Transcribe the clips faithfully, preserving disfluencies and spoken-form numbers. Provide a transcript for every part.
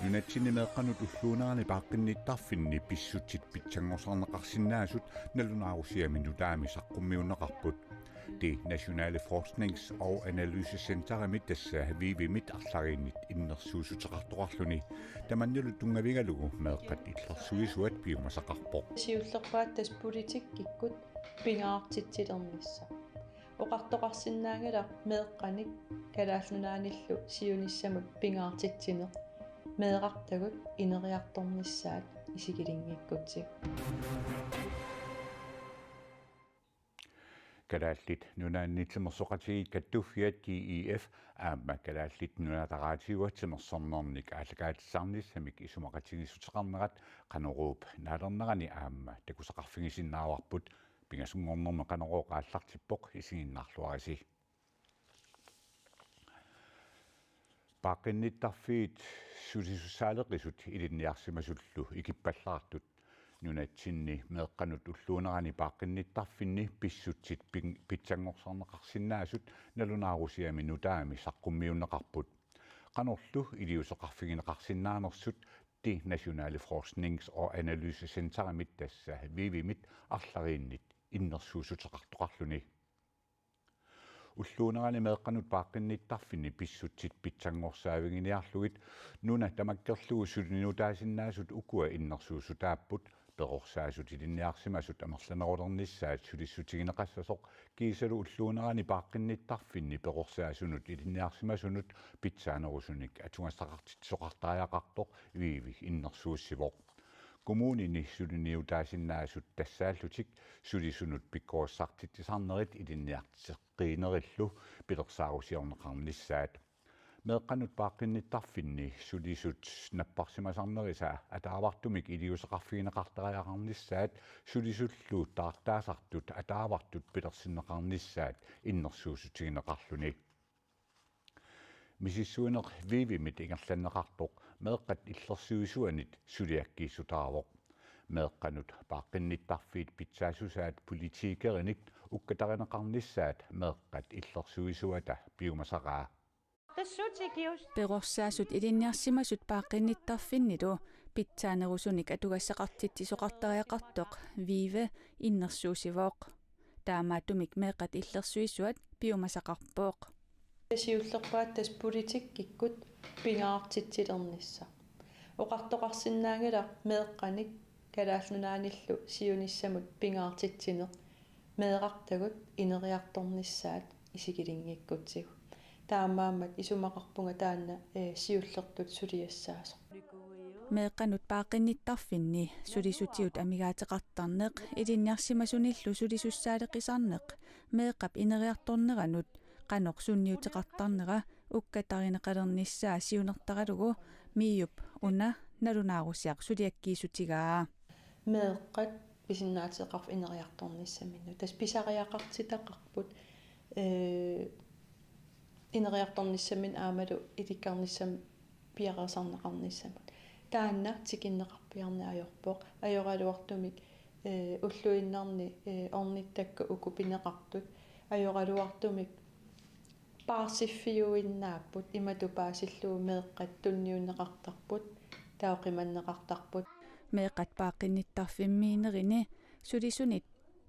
Nunatsinni meeqqanut ulluunerani paaqqinnittarfinni pissutsit pitsanngorsarneqarsinnaasut nalunaarusiami nutaami saqqummiunneqarput. De Nationale Forsknings- og Analysecenterimit, tassa VIVE-mit, arlariinnit innersuussuteqartoqarluni. Tamannalu tunngavigalugu meeqqat illersuisuat piumasaqarpoq. Siullerpaat tassa politikkikkut pingaartitsilernissaq. Oqartoqarsinnaanngilaq meeqqanik Kalaallit Nunaannillu siunissamut pingaartitsineq, meerartagut ineriartornissaat isikilinngikkutsigit. Kalaallit Nunaanni Timersoqatigiit Kattuffiat, D I F, aamma Kalaallit Nunaata Radiua timersornernik aallakaatitsisarnissamik isumaqatigiissuteqarnerat Qanoruup naalernerani aamma takusaqarfigisinnaavarput. Pingasunngornermi Qanorooq aallartippoq, isiginnaarluarisi. Paaqqinnittarfiit sulisussaaleqisut ilinniarsimasullu ikippallaartut. Nunatsinni meeqqanut ulluunerani paaqqinnittarfinni pissutsit pin-, pitsanngorsarneqarsinnaasut nalunaarusiami nutaami saqqummiunneqarput. Qanorlu iliuuseqarfigineqarsinnaanersut De Nationale Forsknings- og Analysecenterimit, tassa VIVE-mit, arlariinnit innersuussuteqartoqarluni. Ulluunerani meeqqanut paaqqinnittarfinni pissutsit pitsanngorsaaffiginiarlugit nuna tamakkerlugu suliniutaasinnaasut ukua innersuussutaapput. Perorsaasut ilinniarsimasut amerlanerulernissaat sulissutigineqassasoq kiisalu ulluunerani paaqqinnittarfinni perorsaasunut ilinniarsimasunut pitsaanerusunik atugassaqartitsisoqartariaqartoq VIVE innersuussivoq. Kommunini suliniutaasinnaasut tassaallutik sulisunut pikkorissartitsisarnerit ilinniarteqqiinerillu pilersaarusiorneqarnissaat. Meeqqanut paaqqinnittarfinni sulisut napparsimasarnerisa ataavartumik iliuuseqarfigineqartariaqarnissaat sulisullu taartaasartut ataavartut pilersinneqarnissaat innersuussutigineqarluni. Misissuineq VIVE-mit ingerlanneqartoq meeqqat illersuisuanit suliakkiissutaavoq. Meeqqanut paaqqinnittarfiit pitsaassusaat politikerinit ukkatarineqarnissaat meeqqat illersuisuata piumasaqaa. Perorsaasut ilinniarsimasut paaqqinnittarfinnilu pitsaanerusunik atugassaqartitsisoqartariaqartoq VIVE innersuussivoq. Taamaattumik meeqqat illersuisuat piumasaqarpoq. Siullerpaat tassa politikkikkut pingaartitsilernissaq. Oqartoqarsinnaanngilaq meeqqanik Kalaallit Nunaannillu siunissamut pingaartitsineq, meerartagut ineriartornissaat isikilinngikkutsigit. Taamaammat isumaqarpunga taanna, ee, siullertut suliassaasoq. Meeqqanut paaqqinnittarfinni sulisutigut amigaateqartarneq, ilinniarsimasunillu sulisussaaleqisarneq, meeqqap ineriartorneranut qanoq sunniuteqartarnera ukkatarineqalernissaa siunertaralugu MIO-p una nalunaarusiaq suliakkiissutigaa. Meeqqat pisinnaateqarfik ineriartornissaminnut. Tassa pisariaqartitaqarput, ee, ineriartornissaminnik aammalu ilikkarnissamik piareersarneqarnissamut. Taanna tikinneqarpiarneq ajorpoq. Ajoraluartumik, ee, ulluinnarni, ee, ornittakkat uku pineqartut. Ajoraluartumik paarsiffiuinnaapput, imatut paasillugu meeqqat tunniunneqartarput, taava qimanneqartarput. Meeqqat paaqqinnittarfimmiinnerini sulisunit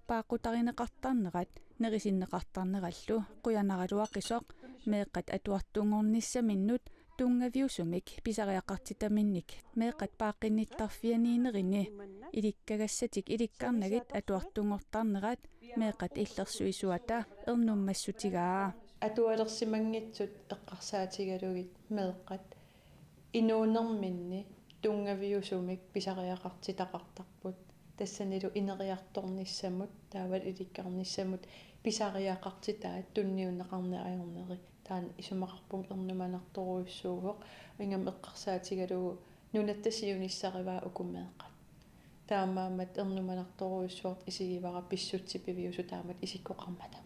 paaqqutarineqartarnerat nerisinneqartarnerallu qujanaraluaqisoq meeqqat atuartunngornissaminnut tunngaviusumik pisariaqartitaminnik meeqqat paaqqinnittarfianiinnerini ilikkagassatik ilikkarnagit atuartunngortarnerat meeqqat illersuisuata ernummassutigaa. Atualersimanngitsut eqqarsaatigalugit meeqqat inuunerminni tunngaviusumik pisariaqartitaqartarput. Tassanilu ineriartornissamut, taavalu ilikkarnissamut pisariaqartitaat tunniunneqarneq ajorneri. Taanna isumaqarpunga ernumanartorujussuuvoq. Ingammik eqqarsaatigalugu nunatta siunissarivaa uku meeqqat. Taamaammat ernumanartorujussuartut isigivara pissutsit piviusut taamatut isikkoqarmata.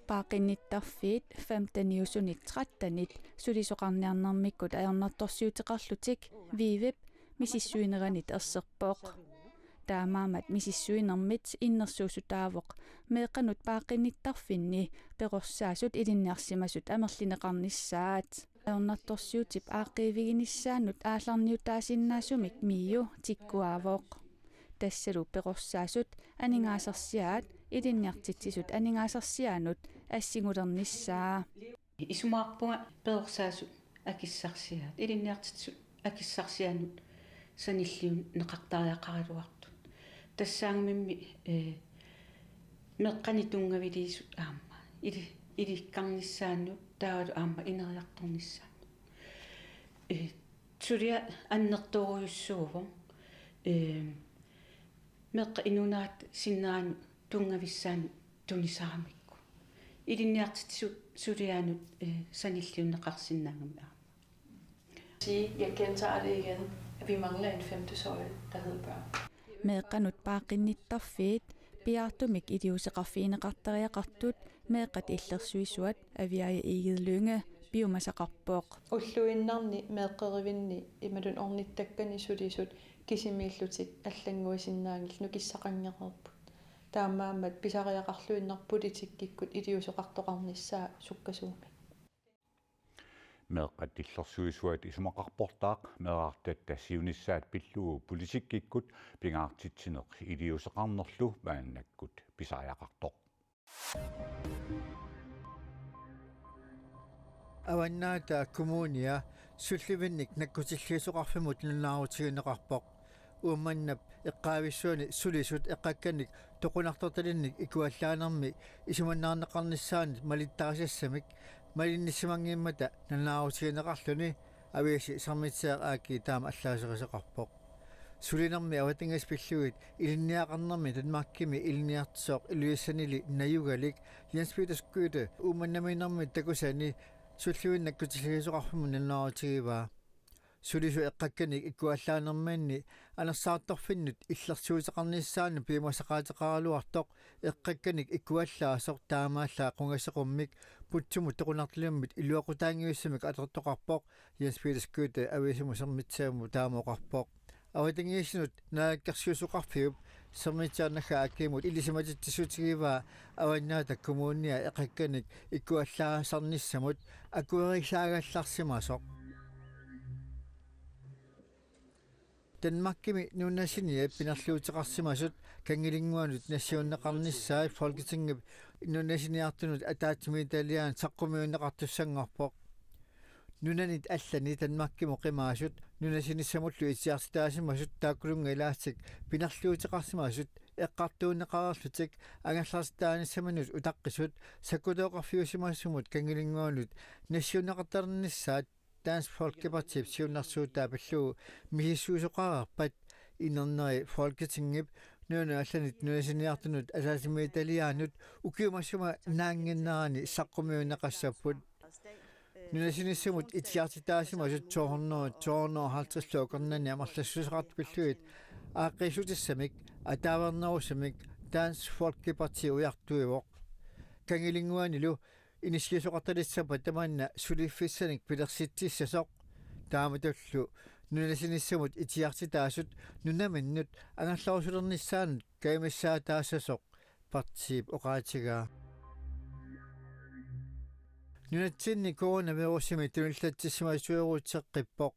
Paaqinnittarfiit femteniusunit trettenit sulisoqarniarnermikkut ajornartorsiuteqarlutik VIVE-p misissuineranit erserpoq. Taamaammat misissuinermit innersuussutaavoq meeqqanut paaqqinnittarfinni perorsaasut ilinniarsimasut amerlineqarnissaat. Ajornartorsiutip aaqqiiviginissaanut aallarniutaasinnaasumik MIO tikkuaavoq. Tassalu perorsaasut aningaasarsiaat ilinniartitsisut aningaasarsiaannut assingulernissaa. Isumaqarpunga perorsaasut akissarsiaat, ilinniartitsisut akissarsiaannut sanilliunneqartariaqaraluartut. Tassaanngimmi, eh, meeqqanit tunngaviliisut aamma. Ili-, ilikkarnissaannut taavalu aamma ineriartornissaannut. Eh, suliaq annertoorujussuuvoq. Eh, meeqqat inuunerat sinneranut tunngavissaannut tunisaramikku. Ilinniartitsisut suliaanut, eh, sanilliunneqarsinnaangamik aamma. Sige, jeg gentager det igen, at vi mangler en femte søjle, der hedder børn. Meeqqanut paaqqinnittarfiit piaartumik iliuuseqarfigineqartariaqartut meeqqat illersuisuat Aviaja Egede Lynge piumasaqarpoq. Ulluinnarni meeqqerivinni imaluunniit ornittakkani sulisut kisimiillutik allannguisinnaanngillat nukissaqanngereerput. Taamaammat pisariaqarluinnarpoq politikkikkut iliuuseqartoqarnissaa sukkasuumik. Meeqqat illersuisuat isumaqarportaaq meerartatta siunissaat pillugu politikkikkut pingaartitsineq iliuuseqarnerlu maannakkut pisariaqartoq. Avannaata Kommunia sullivinnik nakkutilliisoqarfimmut nalunaarutigineqarpoq. Uummannap eqqaavissuani sulisut eqqakkanik toqunartortalinnik ikuallaanermi isumannaarneqarnissaannik malittaarisassamik malinnissimanngimmata nalunaarutigineqarluni aviisi Sermitsiaq A/S taama allaaserisoqarpoq. Sulinermi avatangiisit pillugit ilinniagaqarnermi Danmarkimi ilinniartitsisoq Ilulissanili najugalik Jens Peter Skytte Uummannamiinnermi takusani sullivinnik nakkutilliisoqarfimmut nalunaarutigivaa. Sulisut eqqakkanik ikuallaanerminni anersaartorfinnut illersuuteqarnissaannut piumasaqaateqaraluartoq eqqakkanik ikuallaasoq taamaallaat qungaseqummik putsumut toqunartalimmit iluaqutaanngivissamik atortoqarpoq. Jens Peter Skytte aviisimut Sermitsiamut taama oqarpoq. Avatangiisinut naalakkersuisoqarfiup Sermitsiaq naggat A/S-imut ilisimatitsissutigivaa Avannaata Kommunia eqqakkanik ikuallaasarnissamut akuerisaagallarsimasoq. Danmarkimi nunasiniat pinerluuteqarsimasut Kangilinguanut nassiunneqarnissaat Folketingip nunasiniartunut ataatsimiititaliaanut saqqummiunneqartussanngorpoq. Nunanit allanit Danmarkimut qimaasut nunasinissamullu itigartitaasimasut taakkulunnga ilaatigut pinerluuteqarsimasut eqqartuunneqareerlutik angerlartitaanissaminnut utaqqisut sakkutooqarfiusimasumut Kangilinguanut nassiunneqartalernissaat Dansk Folkepartip siunnersuutaa pillugu misissuisoqareerpat inerneri Folketingip nunanit allanit nunasiniartunut ataatsimiititaliaanut ukiumut massakkut naannginnerani saqqummiunneqassapput. Nunasinissamut itigartitaasimasut to hundrede, to hundrede og halvtreds-lu akornanni amerlassuseqartut pillugit aaqqiissutissamik ataavarnerusumik Dansk Folkeparti ujartuivoq. Kangilinguanilu inissiisoqartalissappat tamanna suliffissanik pilersitsissasoq. Taamatullu nunasinissamut itigartitaasut nunaminnut angerlarusulernissaannut kajumissaataassasoq partiip oqaatigaa. Nunatsinni coronavirusimik tunillatsissimasuuteqqippoq.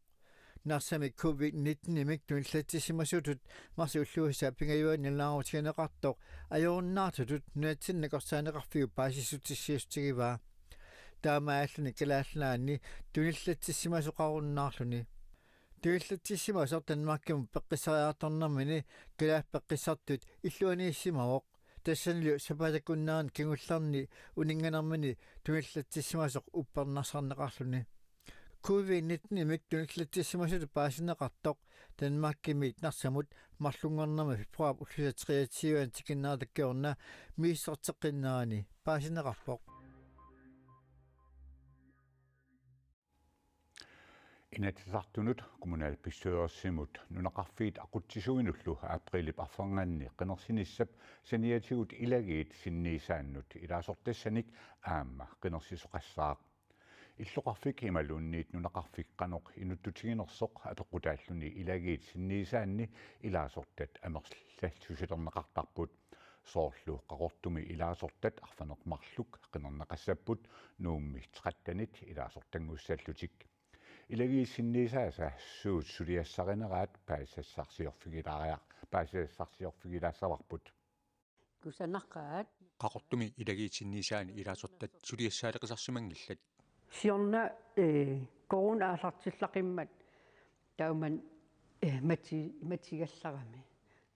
Narsami covid nitten-imik tunillatsissimasutut marsi ulluisa pingajuanni nalunaarutigineqartoq ajorunnaartutut nunatsinni nakorsaaneqarfiup paasissutissiissutigivaat. Taamaalilluni Kalaallit Nunaanni tunillatsissimasoqarunnaarluni. Tunillatsissimasoq Danmarkimut peqqissariartornermini kalaallit peqqissartut illuaniissimavoq. Tassanilu sapaatip akunneranut kingullerni uninnganermini tunillatsissimasoq uppernarsarneqarluni. Covid nitten-imik tunillatsissimasutut paasineqartoq Danmarkimiit Narsamut marlunngornermi februaarip ulluisa treogtyve-ani tikinnerata kingorna misissorteqqinnerani paasineqarpoq. Inatsisartunut kommunalbestyrelsimut nunaqarfiit aqutsisuinullu aprilip arfernganni qinersinissap saniatigut ilagiit sinniisaannut ilaasortassanik aamma qinersisoqassaaq. Illoqarfik imaluunniit nunaqarfik qanoq inuttutiginersoq apeqqutaalluni ilagiit sinniisaanni ilaasortat amerlassusilerneqartarput. Soorlu Qaqortumi ilaasortat arfineq-marluk qinerneqassapput Nuummi trettenit ilaasortanngussallutik. Ilagiit sinniisaasa suut suliassarineraat paasisassarsiorfigilaariar-, paasisassarsiorfigilaassavarput. Kusanaqaat. Qaqortumi ilagiit sinniisaanni ilaasortat suliassaaleqisarsimanngillat. Siorna, eh, corona aallartillaqimmat taamani, eh, mati-, matigallarami.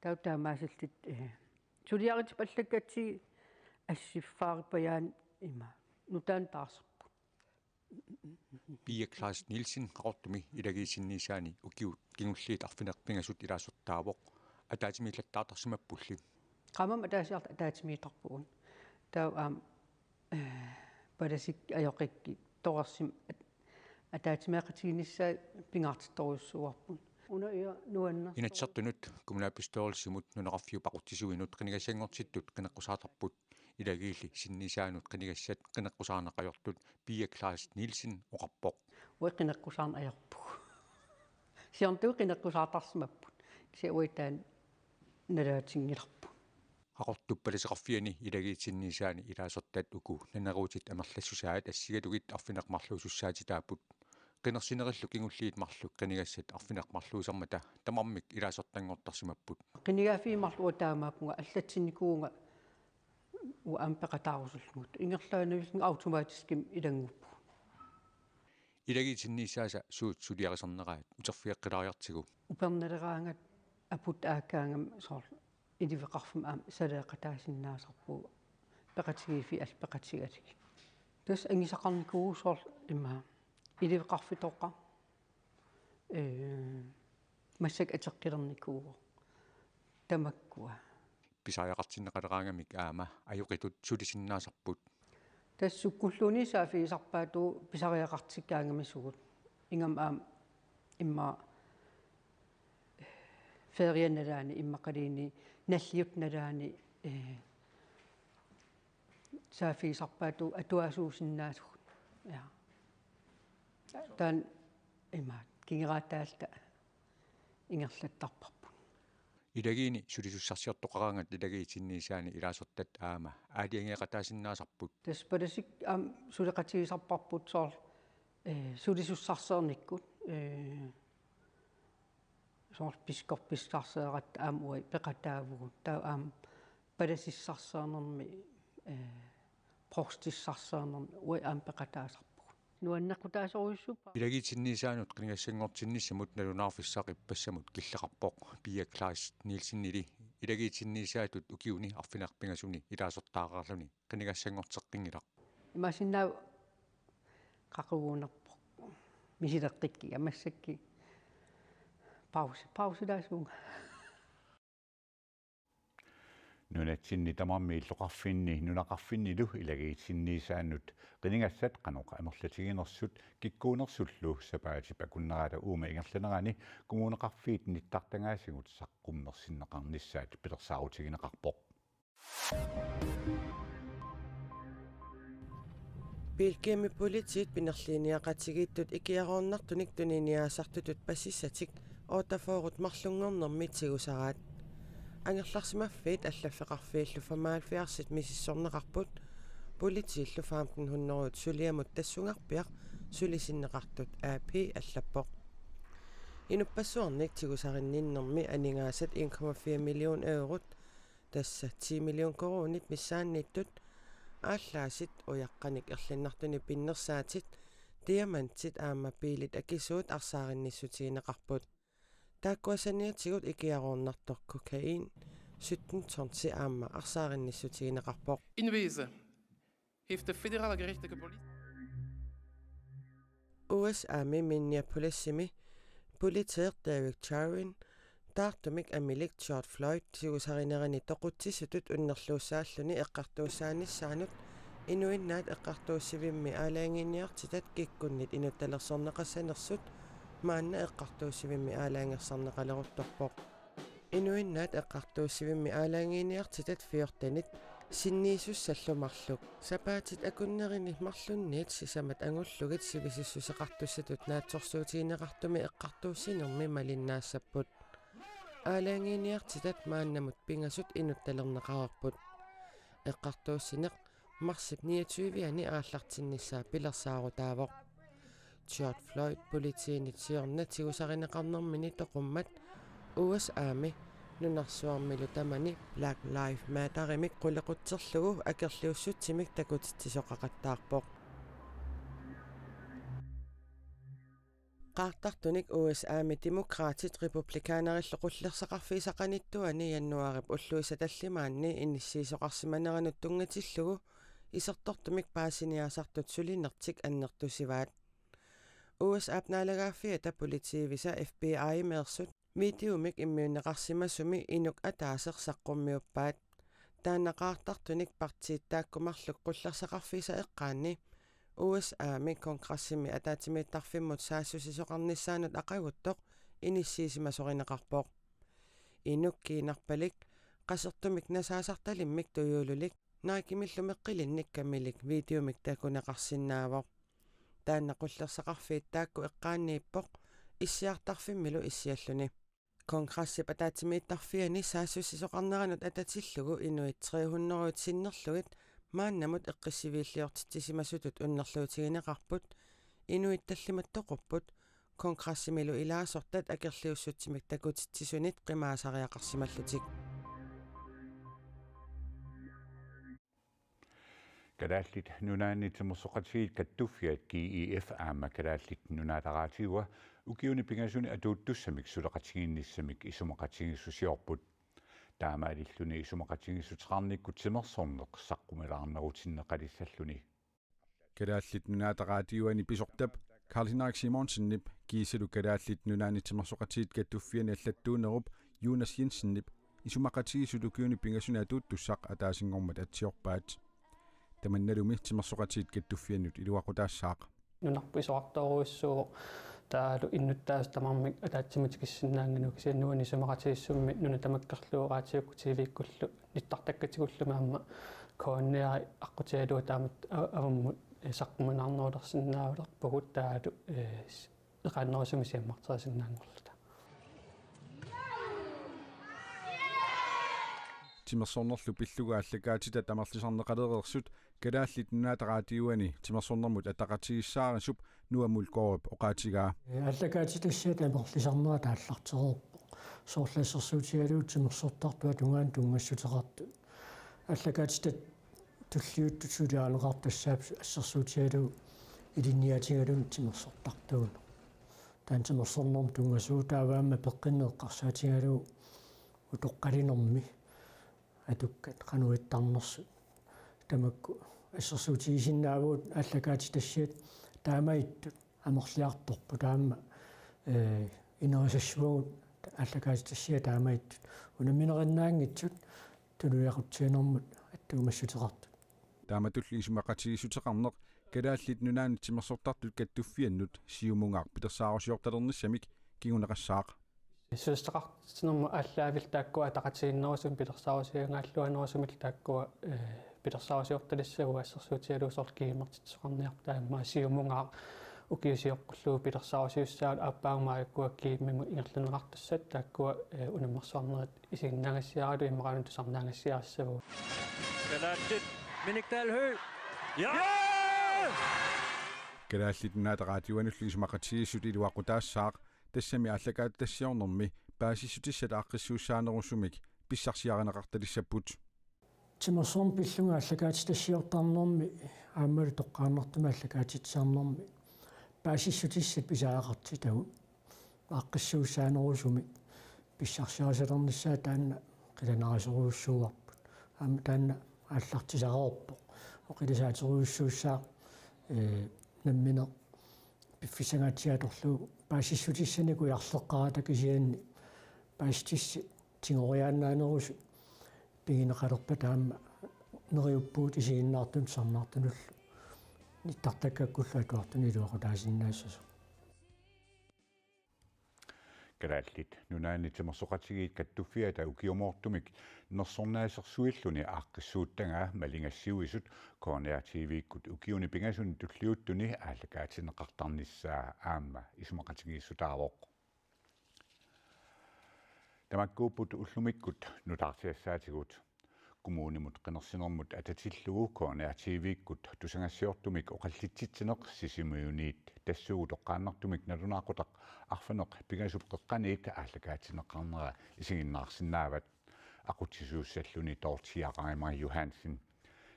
Taava taamaasillutik, eh, suliaritip allakkatsigit assiffaarippajaani ima nutaamik taarserput. Pia Klaas Nielsen Qaqortumi ilagiit sinniisaanni ukiut kingulliit arfineq-pingasut ilaasortaavoq, ataatsimiillattaartarsimappulli. Qaammammut ataasiarluta ataatsimiittarpugut. Taava aamma, eh, palasikka ajoqikkit torersim at-, ataatsimeeqatigiinnissaat pingaartittorujussuuarput. Una ia nuannersoq. Inatsisartunut, kommunalbestyrelsimut nunaqarfiup aqutsisuinut qinigassanngortittut qineqqusaartarput. Ilagiilli sinniisaanut qinigassat qineqqusaarneq ajortut Pia Klaas Nielsen oqarpoq. Uanga qineqqusaarneq ajorpugut. Siornatigut qineqqusaartarsimapput. Kisianni uagut taanna nalaatinngilarput. Qaqortup palaseqarfiani ilagiit sinniisaanni ilaasortat uku naneruutit amerlassusaat assigalugit arfineq-marluusussaatitaapput. Qinersinerillu kingulliit marluk qinigassat arfineq-marluusermata tamarmik ilaasortanngortarsimapput. Qinigaaffiit marluk uanga taamaappunga, allatsinnikuuvunga uanga aamma peqataarusullugu. Ingerlaannavillunga automatiskimik ilannguppugut. Ilagiit sinniisaasa suut suliarisarneraat uterfigeqqilaariartigu. Upernaleraangat aput aakkaangama soorlu iliveqarfimmi aamma saleeqataasinnaasarpugut, peqatigiiffiit allat peqatigalugit. Tassa angisaqarnikuuvugut soorlu ima iliveqarfitoqaq, ee, massakkut ateqqilernikuuvoq tamakkua. Pisariaqartinneqaleraangamik aamma ajoqitut sulisinnaasarput. Tassa sukkulluunniit saaffigisarpaatigut pisariaqartikkaangamisugut. Ingammik aamma immaqa feriap nalaani immaqaluunniit nalliuttap nalaani, eh, saaffigisarpaatigut atuasuusinnaasugut. Ja. Taanna imaattoq kingeraataalluta ingerlattarparput. Ilagiinni sulisussarsiortoqaraangat ilagiit sinniisaanni ilaasortat aamma aalajangeeqataasinnaasarput. Tassa palasikka aamma suleqatigisarparput soorlu, eh, sulisussarsiornikkut, eh, soorlu biskopissarsiortaratta aamma uagut peqataavugut. Taava aamma palasissarsiornermi, eh, provstissarsiornermi uagut aamma peqataasarpugut. Nuannequtaasorujussuupput. Ilagiit sinniisaanut qinigassanngortinnissamut nalunaarfissaq ippassamut killeqarpoq Pia Klaas Nielsenili ilagiit sinniisaatut ukiuni arfineq-pingasuni ilaasortaareerluni qinigassanngorteqqinngilaq. Imaassinnaavoq qaquguunerpoq. Misileqqikkiga massakkut. Pause, pausilaasuunga. Nunatsinni tamarmi illoqarfinni nunaqarfinnilu ilagiit sinniisaannut qinigassat qanoq amerlatiginersut kikkuunersullu sapaatip akunnerata uuma ingerlanerani kommuneqarfiit nittartagaasigut saqqummersinneqarnissaat pilersaarutigineqarpoq. Belgiami politiit pinerliiniaqatigiittut ikiaroornartunik tuniniaasartutut pasissatik otteogfyrret marlunngornermi tigusaraat. Angerlarsimaffiit allaffeqarfiillu femoghalvfjerdsit misissorneqarput, politiillu femten hundrede suliamut tassungarpiaq sulisinneqartut A P allappoq. Inuppassuarnik tigusarinninnermi aningaasat en komma fire million eurot, tassa ti million koruunit missaanniittut, aallaasit ujaqqanik erlinnartunik pinnersaatit, diamantit aamma biilit akisuut arsaarinnissutigineqarput. Taakkua saniatigut ikiaroornartoq kokain sytten tonsi aamma arsaarinnissutigineqarpoq. Indrezen heeft de federale gerechtelijke politie. U S A-mi Minneapolisimi politeeq Derek Chauvin taartumik amilik George Floyd tigusarinerani toqutsisutut unnerluussaalluni eqqartuussaanissaanut inuinnaat eqqartuussivimmi aalajangiiniartitat kikkunnit inuttalersorneqassanersut maanna eqqartuussivimmi aalajangersarneqaleruttorpoq. Inuinnaat eqqartuussivimmi aalajangiiniartitat fjortenit Sinniisussallu marluk. Sapaatit akunnerini marlunniit sisamat angullugit sivisissuseqartussatut naatsorsuutigineqartumi eqqartuussinermi malinnaassapput. Aalajangiiniartitat maannamut pingasut inuttalerneqareerput. Eqqartuussineq marsip niogtyve-ani aallartinnissaa pilersaarutaavoq. George Floyd politiinit siorna tigusarineqarnermini toqummat U S A-mi nunarsuarmilu tamani Black Lives Matter-imik qulequtserlugu akerliussutsimik takutitsisoqaqattaarpoq. Qaartartunik U S A-mi demokraatit republikanerillu qullersaqarfigisaqanittuani januaarip ulluisa tallimaanni inissiisoqarsimaneranut tunngatillugu isertortumik paasiniaasartut sulinertik annertusivaat. U S A-p naalagaaffiata politiivisa F B I-meersut videomik immiunneqarsimasumi inuk ataaseq saqqummiuppaat. Taanna qaartartunik partiit taakku marluk qullersaqarfigisat eqqaanni U S A-mi kongressimi ataatsimiittarfimmut saassussisoqarnissaanut aqaguttoq inissiisimasorineqarpoq. Inuk kiinarpalik qasertumik nasaasartalimmik tujuululik Nikemillu meqqilinnik kamilik videomik takuneqarsinnaavoq. Taanna qullersaqarfiit taakku eqqaaniippoq issiartarfimmilu issialluni. Kongressip ataatsimiittarfiani saassussisoqarneranut atatillugu inuit tre hundrede sinnerlugit maannamut eqqissiviilliortitsisimasutut unnerluutigineqarput, inuit tallimat toqupput, kongressimilu ilaasortat akerliussutsimik takutitsisunit qimaasariaqarsimallutik. Kalaallit Nunaanni Timersoqatigiit Kattuffiat, G E F, aamma Kalaallit Nunaata Raatiua ukiuni pingasuni atuuttussamik suleqatigiinnissamik isumaqatigiissusiorput. Taamaalilluni isumaqatigiissuteqarnikkut timersorneq saqqummilaarnerutinneqalissalluni. Kalaallit Nunaata Raatiuani pisortap Karl-Henrik Simonsenip kiisalu Kalaallit Nunaanni Timersoqatigiit Kattuffiani allattuunerup Jonas Jensenip isumaqatigiissut ukiuni pingasuni atuuttussaq ataasinngormat atsiorpaat. Tamannalumi Timersoqatigiit Kattuffiannut iluaqutaassaaq. Nunarput isorartorujussuuvoq taavalu innuttaasut tamarmik ataatsimut tikissinnaannginnamik, kisianni nuanni isumaqatigiissummi nuna tamakkerlugu raatiukkut T V-kkullu nittartakkatigullumi aamma K N R aqqutigalugu taamatut a-, avammut, eh, saqqummiinnarnerulersinnaalerpugut taavalu, eh, s-, eqaannerusumik siammarterisinnaanngorluta. Timersornerlu pillugu aallakaatitat amerlisarneqalereersut Kalaallit Nunaata Raatiuani timersornermut ataqatigiissaarisup Noah Mulgaardip oqaatigaa. Aallakaatitassiat amerlisarnerat aallartereerpoq. Soorlu assersuutigalugu timersortartut tungaanut tunngassuteqartut. Aallakaatitat tulliuttut suliarineqartut tassaapput assersuutigalugu ilinniaatigaluni timersortartuuneq. Taanna timersornermut tunngasuuvoq, taava aamma peqqinnit eqqarsaatigalugu utoqqalinermi atukkat qanoq ittarnersut. Tamakku assersuutigisinnaavugut aallakaatitassiat taamaattut amerliartorput aamma, eh, inerisassuagut aallakaatitassiat taamaattut unamminerinnaanngitsut tunuliaqutsinermut attuumassuteqartut. Taamatulli isumaqatigiissuteqarneq Kalaallit Nunaanni Timersortartut Kattuffiannut Siumunngaaq pilersaarusiortalernissamik kinguneqassaaq. Suleqatigiinnermut aallaaviit taakkua ataqatigiinnerusumik pilersaarusiorngaalluarnerusumillu taakkua, eh, pilersaarusiortalissagut, assersuutigalugu soorlu kiimertitsisoqarniartut aamma Siumunngaaq ukiut sioqqullugu pilersaarusiussaagut, aappaagu maajukkuugakkut kiimmimmut ingerlanneqartussat taakkua, eh, unammersuarnerit isiginnaagassiaralugu immaqaluunniit tusarnaagassiarissavagut. Kalaallit Minik Dahl Høegh. Ja! Kalaallit Nunaata Raatiuanillu isumaqatigiissut iluaqutaassaaq, tassami aallakaatitassiornermi paasissutissat aaqqissuussaanerusumik pissarsiarineqartalissapput. Timersorneq pillugu aallakaatitassiortarnermi aammalu toqqaannartumik aallakaatitsisarnermi paasissutissat pisariaqartitagut aaqqissuussaanerusumik pissarsiarisalernissaa taanna qilanaarisorujussuuarput. Aamma taanna aallartisareerpoq. Oqilisaaterujussuussaaq, eh, nammineq piffissangaatsiaq atorlugu paasissutissanik ujarleqqaarata, kisianni paasissutissat tigoriaannaanerusut pigineqalerpata aamma neriuppugut isiginnaartunut tusarnaartunullu nittartakkakkullu atuartunut iluaqutaasinnaassasoq. Kalaallit Nunaanni Timersoqatigiit Kattuffiata ukiumoortumik nersornaasersuilluni aaqqissuuttagaa malingassiuisut K N R T V-kkut ukiuni pingasuni tulliuttuni aallakaatinneqartarnissaa aamma isumaqatigiissutaavoq. Tamakkuupput ullumikkut nutaarsiassaatigut. Kommunimut qinersinermut atatillugu K N R T V-kkut tusagassiortumik oqallitsitsineq Sisimiuniit tassuugu toqqaannartumik nalunaaqutaq arfineq pingasup qeqqaniit aallakaatinneqarnera isiginnaarsinnaavat, aqutsisuussalluni Dorthea Reimer Johansen.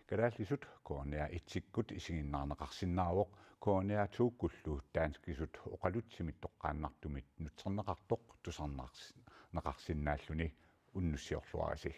Kalaallisut K N R et-ikkut isiginnaarneqarsinnaavoq K N R to-kkullu danskisut oqalutsimit toqqaannartumit nutserneqartoq tusarnaarsi-, neqarsinnaalluni. Unnussiorluarisi.